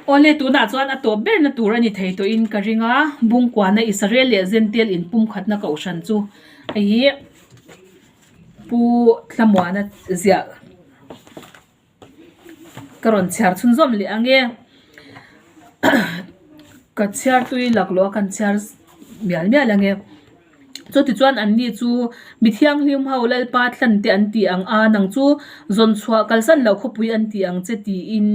Awle, tunah chuan a tawp berna tur a ni thei tawhin ka ring a, Bungkuana Israel leh Zentel inpumkhatna kohhran chu hei hi Pu Thlamuana ziah ka rawn chhiar chhunzawm leh ang e. Ka chhiar tui laklawh a kan chhiar mial mial ang e. Chutichuan anni chu mi thianghlim ho Lalpa thlan te an ti ang a, nang chu zawn chhuah kalsan loh khawpui an ti ang che tiin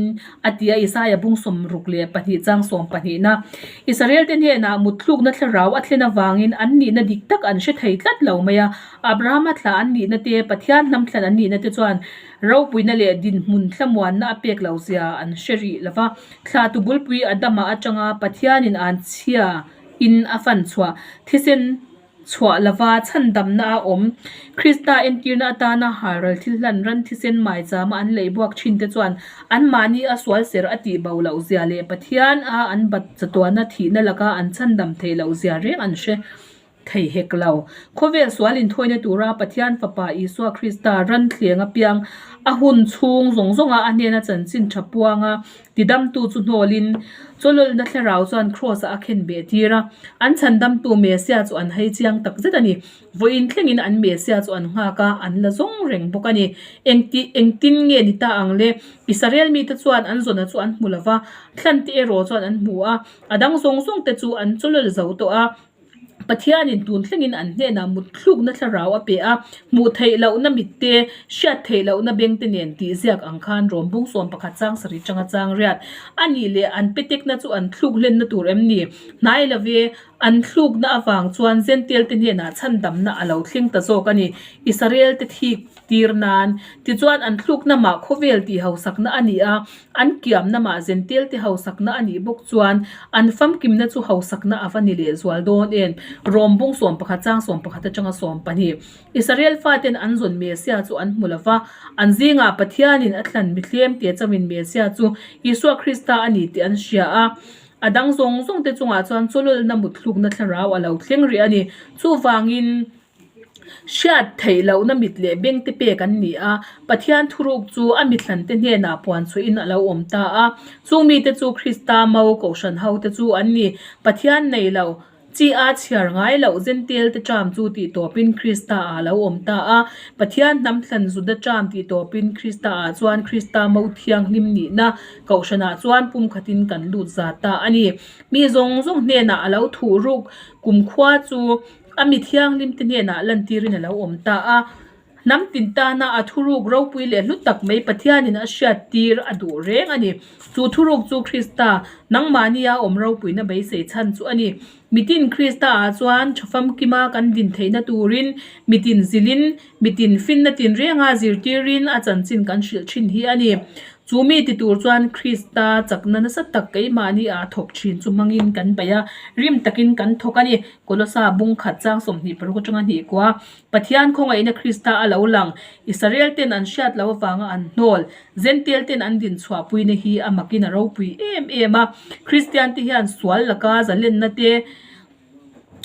a ti a, Isaia bung 62 chang 12 na. Israel te hnenah mutthlukna thlarau a thlen avangin an nihna dik tak an hre thei tlat lo mai a, Abrahama thlah an nihna te, Pathian hnam thlan an nihna te chuan ropuina leh dinhmun thlamuanna a pek lo zia an hre rih lo va, thlahtu bulpui Adama atanga Pathianin an chhia in a fan chhuah thisen chhuah lova chhandamna a awm. Krista entirna atana halral thil hlan ran thisen maichama an lei buak thin te chuan anmahni a sual ser a tih bo loh zia leh Pathian a an bat chatuana thihna laka an chhandam theih loh zia reng an hre thei hek lo. Khawvel sual inthawina tura Pathian Fapa Isua Krista ran thleng apiang a hun chhung zawng zawnga a hnena chanchin tha puanga Tidamtu chu hnawlin chawlawlna thlarau chuan Kraws-ah a khen beh tir a, an chhandamtu Mesia chu an hei chiang tak zet a ni. Vawiin thlengin an Mesia chu an nghak a, an la zawng reng bawk a ni. Engti, engtin nge ni ta ang le? Israel mite chuan an zawna chu an hmu lo va, thlante erawh chuan an hmu a, a dang zawng zawngte chu an chawlawl zo tawh a. Pathianin tun thlengin an hnenah mutthlukna thlarau a pe a, hmuh theih lohna mit te, hriat theih lohna beng te nen tih ziak ang khan rawm bung 11 chang sarih tanga chang riat a nih leh an petekna chu an thluk hlenna tur em ni? Hnai lo ve, an thlukna avang chuan Jentail te hnenah chhandamna a lo thleng ta zawk a ni. Israel te thik tir nan tichuan an thlukna mah khawvel tih hausakna a ni a, An kiamna mah Zentel te hausakna a nih bawk chuan an famkimna chu hausakna a va ni leh zual dawn em? Rom bung 11 chang 11 atanga 12. Israel faten an zawn Mesia chu an hmu lo va, an zingah Pathianin a thlan mithlem te chauhin Mesia chu Isua Krista a ni tih an hria a. A dang zawng zawng te chungah chuan chawlawlna mutthlukna thlarau a lo thleng rih a ni. Chuvangin. Hriat theih lohna mit leh beng te pek an ni a, Pathian thuruk chu a mithlante hnenah puan chhuahin a lo awm ta a. Chung mite chu Krista mo kohhran ho te chu an ni. Pathian nei lo, chi a chhiar ngai loh Jentail te ṭam chu tih tawpin Krista ah a lo awm ta a. Pathian hnam thlan Juda ṭam tih tawpin Krista ah chuan Krista mo thianghlim nihna kohhranah chuan pumkhatin kan lut za ta a ni. Mi zawng zawng hnenah a lo thuhruk kumkhua chu A mi thianghlim te hnenah lantirin a lo awm ta a. Hnam tin tana a thuruk ropui leh hlu tak mai Pathianin a hriattir a duh reng a ni. Chu thuruk chu Krista, nangmahnia awm ropuina beisei chhan chu a ni. Mitin Krista-ah chuan tha famkima kan din theihna turin mitin zilhin, mitin finna tinrenga zirtirin a chanchin kan hrilh thin hi a ni. Chu mi ti tur chuan Krista chakna nasa tak keimahni ah thawk thin chu hmangin kan bei a, rim takin kan thawk a ni. Kolosa bung khat chang 26 atanga hnih kua Pathian khawngaihna Krista a lo lang. Israel ten an hriat loh avanga an hnawl, Jentail ten an din chhuahpuina hi a makin a ropui em em a. Kristian te hian sual laka zalenna te,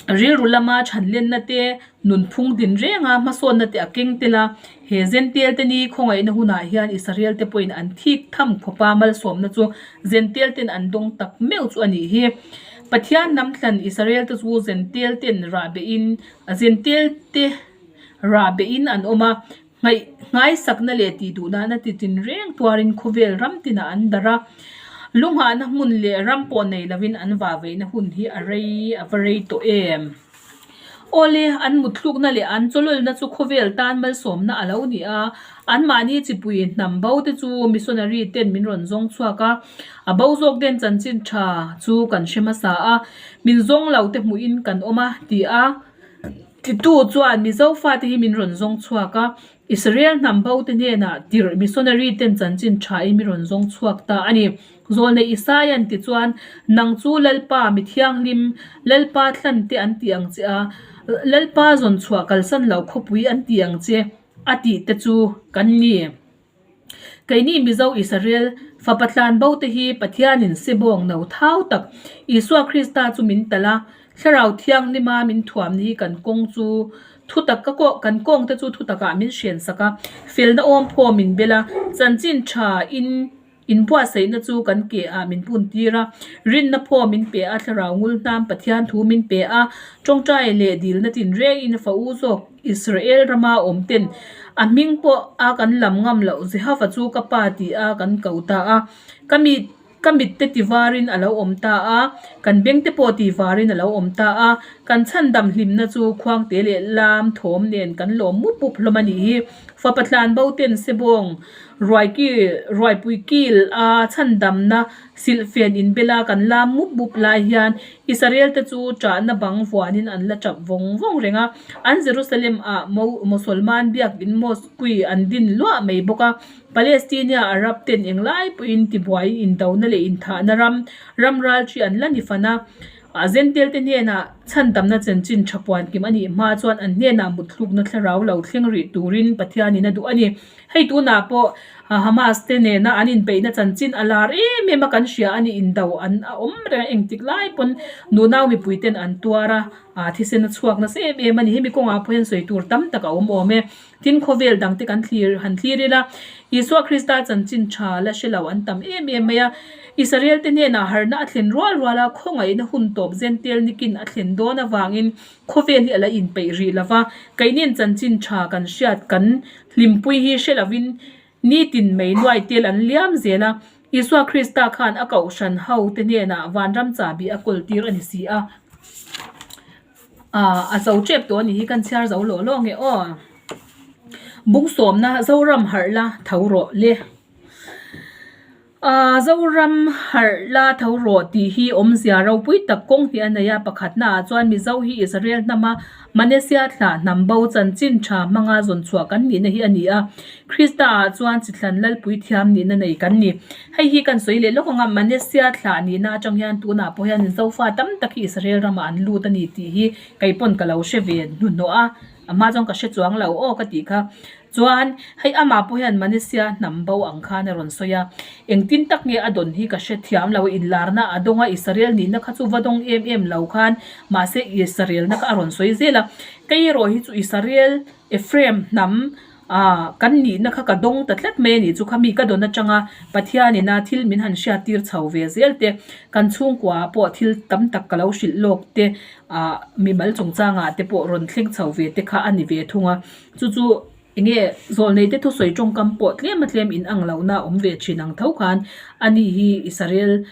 Rilru lama chhanlenna te, nunphung din renga hmasawnna te a keng tel a. He Jentail te ni khawngaihna hunah hian Israel te pawhin an thik tham khawp a, malsawmna chu Jentail ten an dawng tak meuh chu a nih hi. Pathian hnam thlan Israel te chu Jentail ten rah behin Jentail te rah behin an awm a, Ngaih nghaisakna leh tih duh nana ti tinreng tuarin khawvel ram tinah an darh a, lunghahna hmun leh ram pawh nei lovin an vahveihna hun hi a rei a va rei tawh em? Awle, an mutthlukna leh an chawlawlna chu khawvel tan malsawmna a lo ni a, anmahni chipui hnam bo te chu missionary ten min rawn zawng chhuak a, a bo zawk den chanchin tha chu kan hre hmasa a, min zawng lo te hmuhin kan awm a, ti a. Titu chuan Mizo fate hi min rawn zawng chhuak a, Israel hnam bo te hnenah tirh missionary ten chanchin tha in min rawn zawng chhuak ta a ni. Zawlnei Isaia'n ti chuan, Nang chu Lalpa mi thianghlim, Lalpa thlan te an ti ang che a, Lalpa zawn chhuah kalsan lo khawpui an ti ang che, a tih te chu kan ni. Keini Mizo Israel fapa tlan bo te hi Pathianin sebawng no thau tak Isua Krista chu min talh a, Thlarau Thianghlima min thuam ni hi kan kawng chu thutak ka kawh kan kawng te chu thutakah min hrensak a, felna awm phaw min bel a, chanchin tha in. Inbuatsaihna chu kan ke ah min pun tir a, rinna phaw min pe a, thlarau ngul hnam Pathian thu min pe a, tawngtai leh dilna tinrengin fa u zawk Israel rama awm ten a hming pawh a kan lam ngam loh Jehova chu ka pa tih a kan ko ta a, ka mi ka mit te ti varin a lo awm ta a, kan beng te pawh ti varin a lo awm ta a, kan chhandam hlimna chu khuangte leh lam thawm nen kan lawm mup mup hlawm a nih hi. Fapa tlanbo ten sebawng ruai kil ruaipui kil a chhandamna silhfen inbela kan lam mup mup lai hian Israel te chu ṭahna bang vuanin an la ṭap vawng vawng reng a, an Jerusalem ah mo Mosolman biakin mosque an din luah mai bawk a, Palestinea Arab ten englai pawhin tibuai indona leh inthahna ram ram ralṭi an la ni fan a. A Zentel te hnenah chhandamna chanchin tha puan kim a nih hma chuan an hnenah mutthlukna thlarau lo thleng rih turin Pathianin a duh a ni. Hei tunah pawh Hamas te nena an inbeihna chanchin a lar em em a kan hria a ni indo an a awm reng a engtik lai pawn nunau mipui ten an tuar a thisen a chhuak nasa em em a ni. Hemi kawngah pawh hian sawi tur tam tak a awm awm e. Tin khawvel dangte kan thlir han thlir ila, Isua Krista chanchin tha la hre lo an tam em em mai a. Israel te hnenah harhna a thlen rual rual a, khawngaihna hun tawp Zentel nikin a thlen dawn avangin khawvel hi a la inpeih rih lo va. Keinin chanchin tha kan hriat kan hlimpui hi hre lovin nitin mai nuai tel an liam zel a. Isua Krista khan a kohhran ho te hnenah vanram chahbi a kawl tir a ni si a. Aaa a zo tep tawh a nih hi kan chhiar zo lawh lawh nge aw bung sawmna Zoram harh la tho rawh le aaa Zoram harh la tho rawh tih hi awmzia ropui tak kawng hnih a nei a pakhatna ah chuan Mizo hi Israel hnama Manesia thlah hnam bo chanchin tha hmanga zawn chhuah kan nihna hi a ni a Krista ah chuan chithlan lalpui thiam nihna nei kan ni. Hei hi kan sawi leh lawk ang a, Manesia thlah nihna atang hian tunah pawh hian Zofa tam tak hi Israel ramah an lut a ni tih hi kei pawn ka lo hre ve hnuhnawh a, a hma chuan ka hre chuang lo aw ka tih kha. Chuan hei amah pawh hian Manesia hnam bo ang khan a rawn sawi a, engtin tak nge a dawn hi ka hre thiam lo, inlarna a dawng a, Israel nihna kha chu va dawng em em lo khan mahse Israel na kha a rawn sawi zel a, kei erawh hi chu Israel Ephraim hnam Ah, kan nihna kha ka dawng ta tlat mai a nih chu khami ka dawn atanga Pathianina thil min han hriattir chho ve zel te, kan chhungkua ah pawh thil tam tak ka lo hrilh lawk te, ah mimal chungchangah te pawh rawn thleng chho ve te kha a ni ve thung a. Chu chu enge zawlnei te thusawi tawngkam pawh tlem a tlem in ang lohna a awm ve thin ang tho khan a ni hi Israel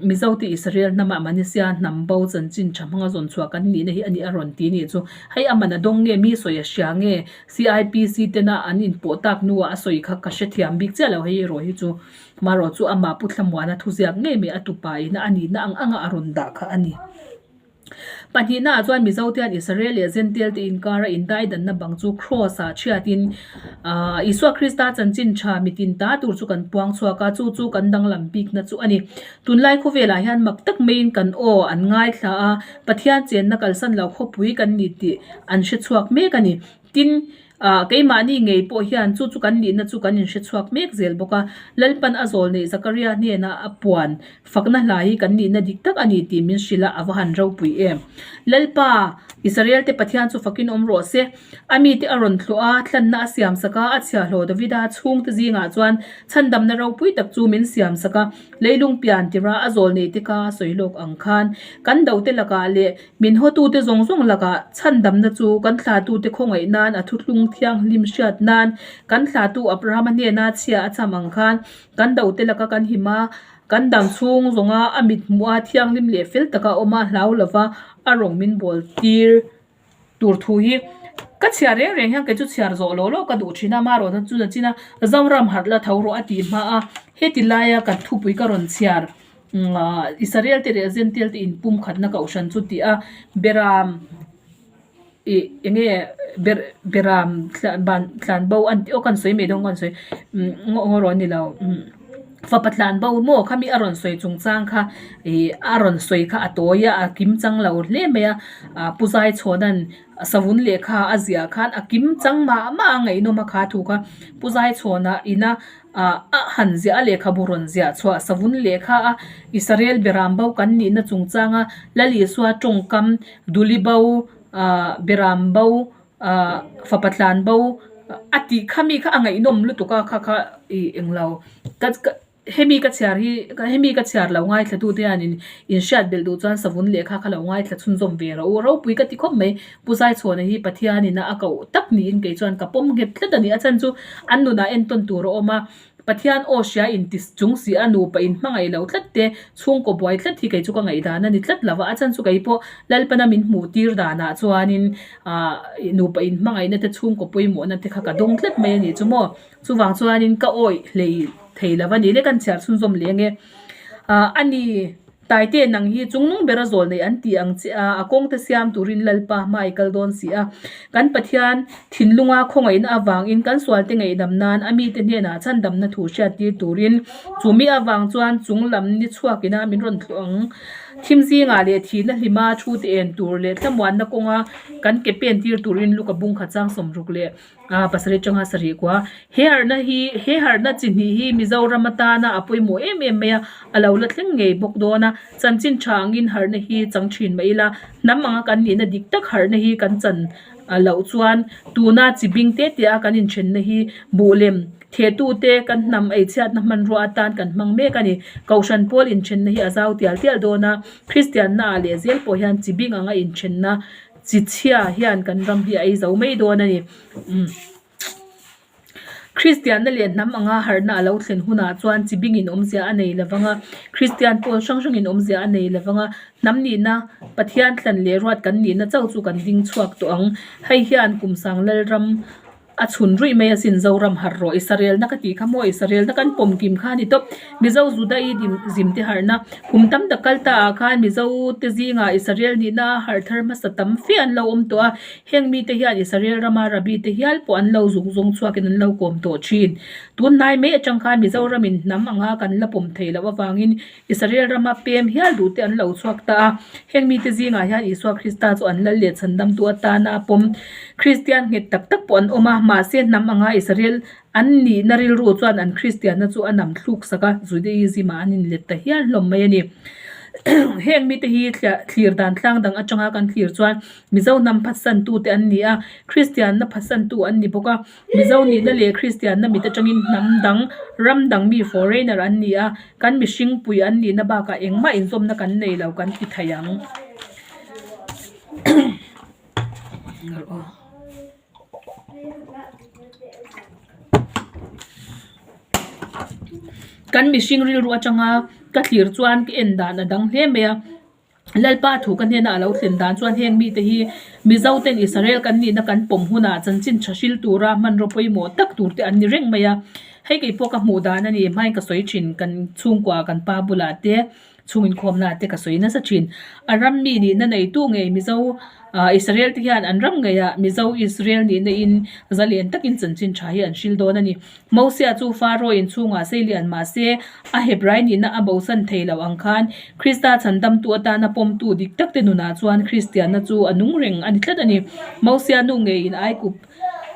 Mizote Israel hnamah Manesia hnam bo chanchin tha hmanga zawn chhuah kan nihna hi a nih a rawn ti nih chu. Hei a man a dawng nge, mi sawi a hria nge, CIPC tena an inpawh tak hnuah a sawi kha ka hrethiam bik chiah lo hei erawh hi chu. Marawh chu amah Pu Thlamuana thuziak ngei mai a tupa ina a nihna ang anga a rawn dah kha a ni. Pahnihnaah chuan Mizote hian Israel leh Zentail te inkara indaidanna bang chu Kraws-ah chhiatin Isua Krista chanchin tha mitin ta tur chu kan puang chhuak a, chu chu kan danglam bikna chu a ni. Tunlai khawvelah hian mak tak maiin kan aw an ngaithla a, Pathian chenna kalsan lo khawpui kan ni tih an hre chhuak mek a ni. Tin, ah, keimahni ngei pawh hian chu chu kan nihna chu kan inhre chhuak mek zel bawk a. Lalpan a zawl neih Zakaria hnena a puan fakna hla hi kan nihna dik tak a ni tih min hrilh a, a va han ropui em. Lalpa, Israel te Pathian chu fakin awm rawh se. A mite a rawn thlawh a, thlanna a siam sak a, a chhiahhlawh Davida chhungte zingah chuan chhandamna ropui tak chu min siam sak a. Leilung pian tira a zawl neih te kha a sawi lawk ang khan kan dote lakah leh Min hawtute zawng zawng lakah chhandamna chu kan thlahtute khawngaih nan a thuthlung thianghlim hriat nan kan thlahtu Abrahama hnena chhia a cham ang khan kan dote laka kan him a, kan dang chhung zawnga a mit hmuh a thianghlim leh fel taka awm a hlau lova a rawng min bawl tir tur thu hi ka chhiar reng reng hian kei chu chhiar zawh lawh lawh ka duh thin a, amaherawhchu chuna china Zoram harh la tho rawh a tih hma a heti laia kan thupui ka rawn chhiar. Israel te leh Zentail te inpum khatna kohhran chu tih a beram ih eng nge ber beram ban tlan bo an tih aw ka han sawi mai dawn ka han sawi umm ngaw ngaw rawh a ni lo umm fapa tlan bo maw khami a rawn sawi chungchang kha ih a rawn sawi kha a tawi a a kim chang lo hle mai a ah pu Zaichhawna'n savun lehkha a ziah khan a kim chang mah mah a ngaihnawm a kha thu kha pu Zaichhawna ina Ah a han ziah a lehkhabu rawn ziah chhuah savun lehkha a Israel beram bo kan nihna chungchanga Lal Isua tawngkam Duli bo ah beram bo ah fapa tlan bo a tih kha mi kha a ngaihnawm lutuk a kha kha ih englo ka ka. Hemi ka chhiar hi hemi ka chhiar lo ngaithla tu te hian in in hriat belh duh chuan savun lehkha kha lo ngaithla chhunzawm ve rawh u. Ropui ka ti khawp mai. Pu Zaichhuana hi Pathian in a koh tak niin kei chuan ka pawm nghet tlat a ni. A chhan chu an nunah entawn tur a awm a, Pathian aw hria in ti chung si a nupa in hmangaih lo tlat te, chhungkaw buai tlat hi kei chu ka ngaihdan a ni tlat lo va. A chhan chu kei pawh Lalpana min hmuh tir danah chuanin ah nupa in hmangaihna te chhungkaw pawimawhna te kha ka dawng tlat mai a nih chu maw. Chuvang chuanin ka awih hlei thei lo a ni le kan chhiar chhunzawm leh ange. Ah a ni Taite nang hi chungnung bera zawl neih an ti ang che a, a kawngte siam turin Lalpa hma i kal dawn si a. Kan Pathian thinlunga khawngaihna avangin kan sualte ngaihdam nan a mite hnenah chhandamna thu hriattir turin chumi avang chuan chung lam ni chhuakina min rawn tluh ang. Thim zingah leh thihna hlima thu te en tur leh thlamuanna kawnga kan ke pen tir turin luka bungkhat chang sawmruk leh A pasarih atanga sarih kua. He harhna hi he harhna chi hnih hi Mizoram atana a pawimawh em em mai a, a lo la thleng ngei bawk dawn a. Chanchin tha angin harhna hi chang thin mah ila, hnam anga kan nihna dik tak harhna hi kan chan loh chuan tuna chi bing te te a kan inthenna hi buh lem thehtute kan hnam eichhiatna hmanrua atan kan hmang mek a ni. Kohhran pawl inthenna hi a zau tial tial dawn a, Kristianna ah leh zel pawh hian chi bing anga inthenna Chi chhia hian kan ram hi a ei zo mai dawn a ni. Umm Kristianna leh hnam anga harhna a lo thlen hunah chuan chi bingin awmzia a nei lovang a, Kristian pawl hrang hrangin awmzia a nei lovang a, hnam nihna, Pathian thlan leh ruat kan nihna chauh chu kan ding chhuak tawh ang. Hei hian Kumsang Lalram. A chhun ruih mai asin Zoram harh rawh Israelna ka tih kha maw Israelna kan pawm kim kha a ni tawp Mizo Juda i dim zim te harhna kum tam tak kal ta ah khan Mizo te zingah Israel nihna a harh thar hmasa tam fe an lo awm tawh a heng mite hian Israel rama Rabbi te hial pawh an lo zuk zawng chhuakin an lo kawm tawh thin tun hnai mai atang khan Mizoramin hnam anga kan la pawm theih loh avangin Israel rama pem hial duh te an lo chhuak ta a, heng mite zingah hian Isua Krista chu an lal leh chhandamtu atana pawm Kristian nghet tak tak pawh an awm a, mahse hnam anga Israel an nihna rilru chuan an Kristianna chu a nam thluk sak a, Judaism-ah an inlet ta hial hlawm mai a ni. Heng mite hi thlir dan tlang dang atanga kan thlir chuan Mizo hnam phatsantute an ni a, Kristianna phatsantu an ni bawk a. Mizo nihna leh Kristianna mit atangin hnam dang, ram dang mi foreigner an ni a, kan mihring pui an nihna bakah engmah inzawmna kan nei lo kan ti thei ang. Kan mihring rilru atanga ka thlir chuan ka en dan a dang hle mai a. Lalpa thu ka hnena a lo thlen dan chuan heng mite hi Mizo ten Israel kan nihna kan pawm hunah chanchin tha hril tura hmanraw pawimawh tak tur te an ni reng mai a. Hei kei pawh ka hmuh dan a ni, hmain ka sawi thin, kan chhungkua kan pa bulah te chhung inkhawmna te ka sawi nasa thin. A ram mi nihna neitu ngei Mizo Israel te hian an ram ngeiah Mizo Israel nihna in zalen takin chanchin tha hi an hril dawn a ni. Mosia chu Pharaoh in chhungah sei lian mah se, a Hebrai nihna a bosan thei lo ang khan, Krista chhandamtu atana pawmtu dik takte nunah chuan Kristianna chu a nung reng a ni tlat a ni. Mosia nu ngeiin Aikup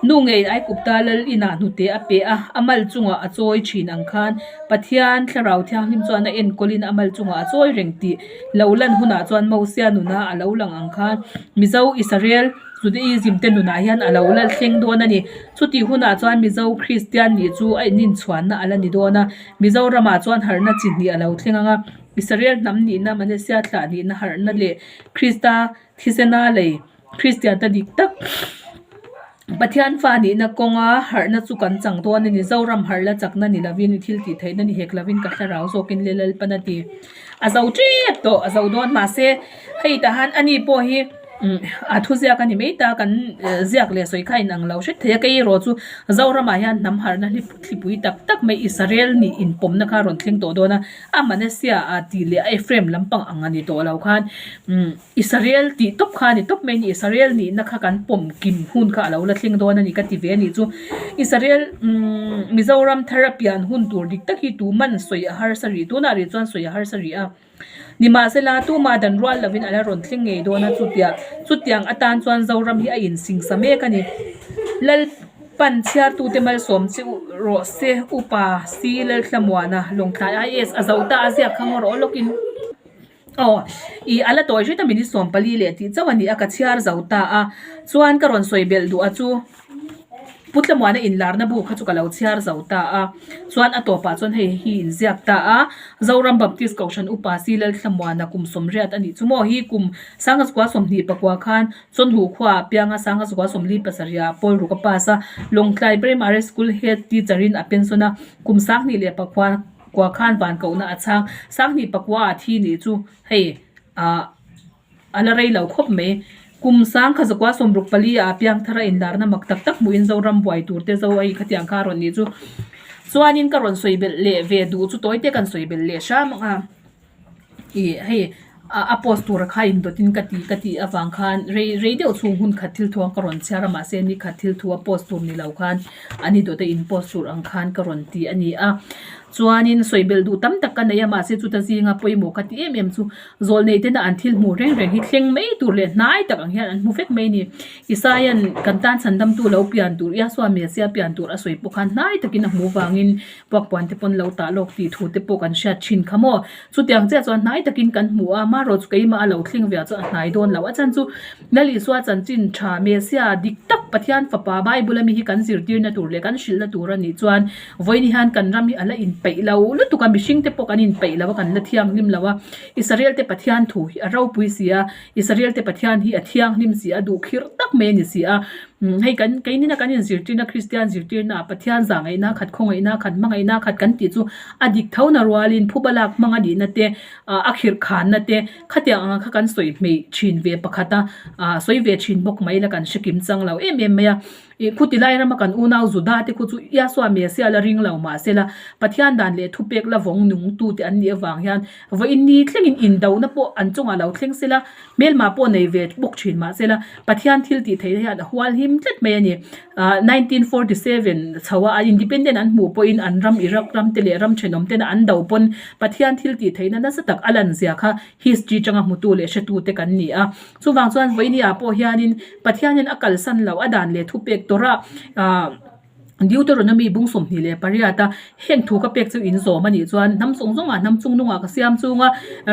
nu ngeiin Aikupta lal inah hnute a pe a, a mal chungah a chawi thin ang khan, Pathian Thlarau Thianghlim chuan a enkawlin a mal chungah a chawi reng tih lo lan hunah chuan Mosia nuna a lo lang ang khan, Mizo Israel Judaism te nunah hian a lo la thleng dawn a ni. Chutih hunah chuan Mizo Kristian nih chu a ininchhuanna a la ni dawn a. Mizoramah chuan harhna chi hnih a lo thleng ang a, Israel hnam nihna, Malaysia thlah nihna harhna leh Krista thisena lei Kristian ta dik tak Pathian fa nihna kawnga harhna chu kan chang dawn a ni. Zoram harh la chakna ni lovin i thil tih theihna ni hek lovin ka thlarau zawkin le Lalpan a ti. A zo tep tawh, a zo dawn mahse hei tah han ani pawh hi umm a thuziak a ni mai ta kan ziak leh sawi kha a inang lo hret thei a, kei erawh chu Zoramah hian hnam harhna thlipui tak tak mai Israel nih inpawmna kha a rawn thleng tawh dawn a, a Manasseh ah tih leh a Ephraim lampang ang a ni tawh lo khan umm Israel tih tawp kha a ni tawp mai a ni, Israel nihna kha kan pawm kim hun kha a lo la thleng dawn a ni ka ti ve a nih chu. Israel umm Mizoram thar a pian hun tur dik tak hi tuman sawi a harsa rih tunah rih chuan sawi a harsa rih a. Nimahsela tuma dan rual lovin a la rawn thleng ngei dawn a chutia chutiang atan chuan Zoram hi a insingsa mek a ni. Lalpan chhiartute malsawm che u rawh se Upa Si Lalthlamuana Lawngtlai IAS a zo ta a ziak kha ngaw rawh lawkin. Aw, i a la tawi hret a minute 14 leh tih chauh a ni a, ka chhiar zo ta a, chuan ka rawn sawi belh duh a chu. Pu Tlamuana inlarna bu kha chu ka lo chhiar zo ta a, chuan a tawpah chuan hei hi inziak ta a, Zoram Baptist Kohhran Upa Si Lalthlamuana kum sawmriat a nih chu maw hi kum Sangazukua 22 khan Chawnhu khuaah a piang a, Sangazukua 47 ah Paul ruk a pass a, Lawngtlai Primary School Head Teacher in a pension a, kum 29 kua khan van kohna a chhang, 29 ah thi nih chu hei ah a la rei lo khawp mai. Kum sangkha zakua 64 ah piang thar a inlarna mak tak tak hmuhin Zoram buai tur te zo a khatiang kha a rawn nih chu. Chuanin ka rawn sawi belh leh ve duh chu tawi te kan sawi belh leh hram ang a. Ih hei a post tura kha indawtin ka ti ka tih avang khan rei rei deuh chhung hun khat thil thu ang ka rawn chhiar a mahse ni khat thil thu a post tur ni lo khan an indawt a in post tur ang khan ka rawn ti a ni a. Chuanin sawi belh duh tam tak ka nei a mahse chuta zinga pawimawh ka ti em em chu Zawlnei tena an thil hmuh reng reng hi thleng mai tur leh hnai tak ang hian an hmu vek mai a ni. Isaia'n kan tan chhandamtu lo pian tur, Iasua Mesia pian tur a sawi pawh khan hnai takin a hmuh vangin puakpuan te pawn lo tah lawk tih thu te pawh kan hriat thin kha maw. Chutiang chiah chuan hnai takin kan hmu a, marawh chu keimah a lo thleng ve ah chuan a hnai dawn lo. A chhan chu Lal Isua chanchin tha Mesia dik tak Pathian fapa Bible ami hi kan zirtirna tur leh kan hrilhna tur a nih chuan Vawiin hian kan ram hi a la inpeih lo lutuk a, mihring te pawh kan inpeih lo a, kan la thianghlim lo a. Israel te Pathian thu hi a ropui si a, Israel te Pathian hi a thianghlim si a, duh khirh tak mai a ni si a. Hei kan keinina kan inzirtirna Kristian zirtirna ah Pathian zahngaihna khat, khawngaihna khat, hmangaihna khat kan tih chu a dik tho na rualin phuba lak hmang a nihna te, a khirh khanna te khatiang anga kha kan sawi hmeih thin ve pakhat a, sawi ve thin bawk mai la kan hre kim chang lo em em mai a. Ih khuti lai rama kan unau Juda te khu chu Iasua Mesia la ring lo mahsela Pathian dan leh thupek la vawng nung tu te an nih avang hian vawiin ni thlengin indohna pawh an chungah lo thleng sela, hmelma pawh nei ve bawk thin mahsela Pathian thil tih theihna hian a hual him tlat mai a ni. Ah 1947 chho a independent an hmuh pawhin an ram Iraq ram te leh ram thenawm tena an do pawn Pathian thil tih theihna nasa tak a lan zia kha history tanga hmutu leh hretu te kan ni a. Chuvang chuan vawinia pawh hianin Pathianin a kalsan loh a dan leh thupek Torah ah Deuteronomy bung 28 a heng thu ka pek chu in zawm a nih chuan hnam zawng zawngah hnam chung nungah ka siam chunga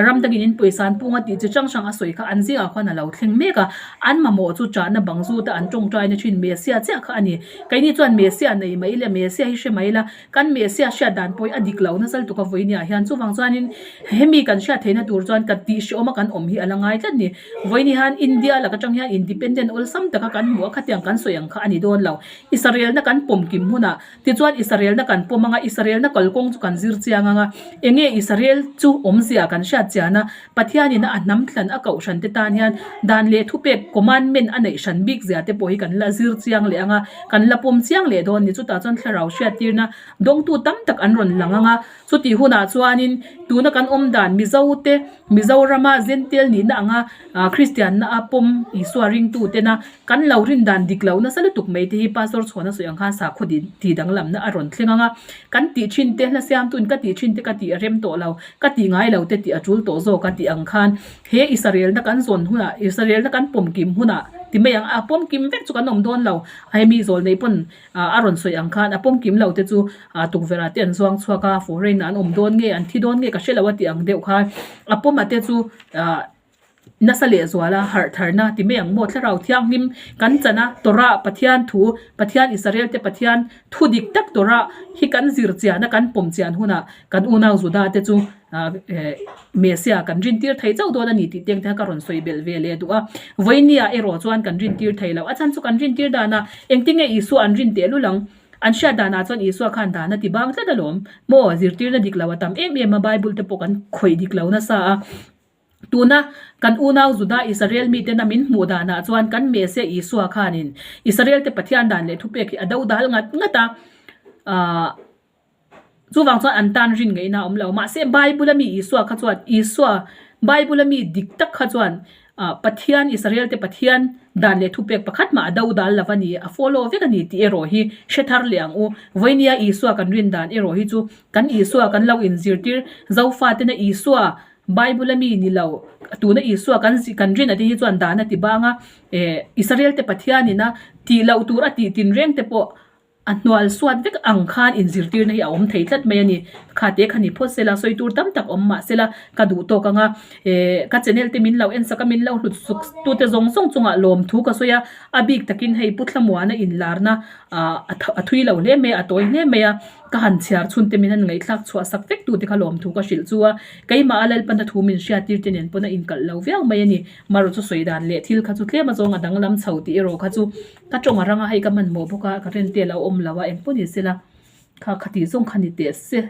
ram dangin in pawisa an pung a tih chi hrang hrang a sawi kha an zingah khuan a lo thleng mek a, an mamawh chu chahna bang zuta an tawngtaina thin Messiah chiah kha a ni. Keini chuan Messiah nei mai ila Messiah hi hre mai ila Kan Messiah hriat dan pawh hi a dik lo nasal tuk a vawinia hian. Chuvang chuanin hemi kan hriat theihna tur chuan ka tih hreawm a kan awm hi a la ngai tlat ni. Vawiini hian India lak atang hian independent awlsam taka kan hmuh a khatiang kan sawi ang kha a ni dawn lo. Israelna kan pawm kim hunah tichuan Israelna kan pawm anga Israelna kalkawng chu kan zir chiang anga enge Israel chu awmzia kan hriat chian a Pathianin a hnam thlan a kohhran te tan hian dan leh thupek commandment a neih hran bik zia te pawh hi kan la zir chiang leh ang a, kan la pawm chiang leh dawn ni. Chutah chuan thlarau hriattirna dawngtu tam tak an rawn lang ang a, chutih hunah chuanin tuna kan awm dan Mizo te Mizorama Zentel nihna anga Kristianna a pawm Isua ringtu tena kan lo rin dan dik lo nasa lutuk mai te hi Pastor Chhuana sawi ang khan sakhaw tih danglamna a rawn thleng ang a, kan tih thin te hla siamtuin ka tih thin te ka tih a rem tawh lo. Ka tih ngai lo te tih a tul tawh zawk a tih ang khan he Israelna kan zawn hunah, Israelna kan pawm kim hunah ti mai ang, a pawm kim vek chu kan awm dawn lo, hemi zawl nei pawn a rawn sawi ang khan a pawm kim lo te chu tukverh ah te an zuang chhuak a, foreign ah an awm dawn nge, an thi dawn nge ka hre lo a tih ang deuh khan a pawm a te chu ah. Nasa lehzuala harh tharna ti mai ang maw? Thlarau Thianghlim kan chan a, Torah, Pathian thu, Pathian Israel te Pathian thu dik tak Torah hi kan zir chian a, kan pawm chian hunah kan unau Juda te chu Messiah kan rintir thei chauh dawn a ni tih teng te kha ka rawn sawi belh ve leh duh a. Vawinia erawh chuan kan rintir thei lo. A chhan chu kan rintir danah engtinge Isua an rin tehlul ang? An hriat danah chuan Isua khan dan a ti bang tlat alawm. Maw zirtirna dik lo a tam em em a, Bible te pawh kan khawih dik lo nasa a. Tuna kan unau Juda Israel mitena min hmuh danah chuan kan Messiah Isua khanin Israel te Pathian dan leh thupek hi a do dal ngat ngat a, aah chuvang chuan an tan rin ngaihna a awm lo. Mahse Bible a mi Isua kha chuan Isua Bible a mi dik tak kha chuan aah Pathian Israel te Pathian dan leh thupek pakhat mah a do dal lo a ni, a follow vek a ni tih erawh hi hre thar leh ang u. Vawinia Isua kan rin dan erawh hi chu kan Isua kan lo inzirtir Zofatena Isua Bible a mi ni lo, tuna Isua kan kan rin a te hi chuan dan a ti bang a, eh Israel te Pathian ina tih loh tur a tih tin reng te pawh. A hnual suat vek ang khan inzirtirna hi a awm thei tlat mai a ni. Kha te kha ni phawt sela, sawi tur tam tak awm mah sela ka duh tawk ang a. Ehh ka channel te min lo en sak a, min lo hlut suk tute zawng zawng chungah lawmthu ka sawi a, a bik takin hei Pu Thlamuana inlarna ah a thui lo hle mai a, a tawi hle mai a, ka han chhiar chhun te min han ngaihthlak chhuah sak vek tute kha lawmthu ka hrilh chu a. Keimah a Lalpana thu min hriattir te nen pawn a inkalh lo viau mai a ni. Marawh chu sawi dan leh thil kha chu tlem azawng a danglam chho tih erawh kha chu Ka tawng a rang a, hei ka hmanhmawh bawk a, ka rente a lo awm lo a, engpawh ni sela kha kha tih zawng kha ni teh se.